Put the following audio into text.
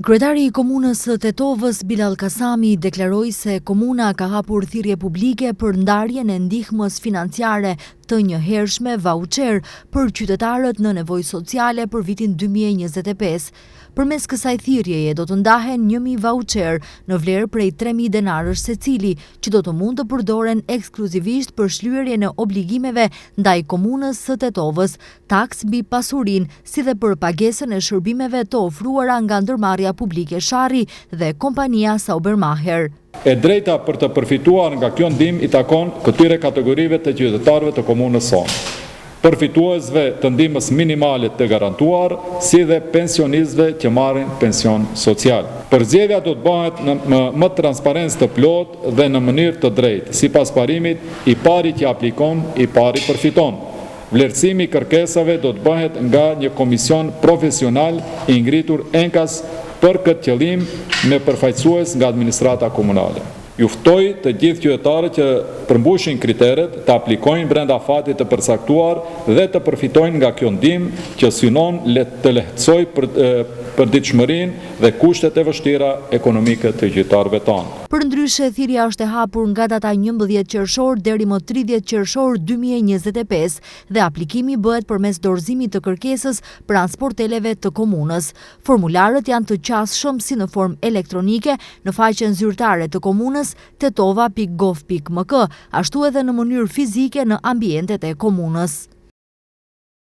Kryetari i Komunës së Tetovës, Bilall Kasami, deklaroi se komuna ka hapur thirrje publike për ndarjen e ndihmës financiare të njëhershme vauçer për qytetarët në nevojë sociale për vitin 2025. Përmes kësaj thirrjeje do të ndahen 1000 vauçerë në vlerë prej 3000 denarësh secili, që do të mund të përdoren ekskluzivisht për shlyerjen e obligimeve ndaj Komunës së Tetovës, taksë mbi pasurinë, si dhe për pagesën e shërbimeve të ofruara nga ndërmarrja publike Sharri dhe kompania Saubermacher. E drejta për të përfituar nga kjo ndihmë i takon këtyre kategorive të qytetarëve të komunës sonë, përfituesve të ndihmës minimale të garantuar, si dhe pensionistëve që marrin pension social. Përzgjedhja do të bëhet në më transparencë të plotë dhe në mënyrë të drejtë, sipas parimit i pari që aplikon, i pari përfiton. Vlerësimi i kërkesave do të bëhet nga një komision profesional i ngritur enkas për këtë qëllim me përfaqësues nga administrata komunale. Ju ftoj të gjithë qytetarët që përmbushin kriteret të aplikojnë brenda afatit të përcaktuar dhe të përfitojnë nga kjo ndihmë që synon të lehtësojë përditshmërinë dhe kushtet e vështira ekonomike të qytetarëve tanë. Përndryshe, thirrja është e hapur nga data 11 qershor deri më 30 qershor 2025 dhe aplikimi bëhet përmes dorëzimit të kërkesës pranë sporteleve të komunës. Formularët janë të qasshëm si në formë elektronike në faqen zyrtare të komunës tetova.gov.mk, ashtu edhe në mënyrë fizike në ambientet e komunës.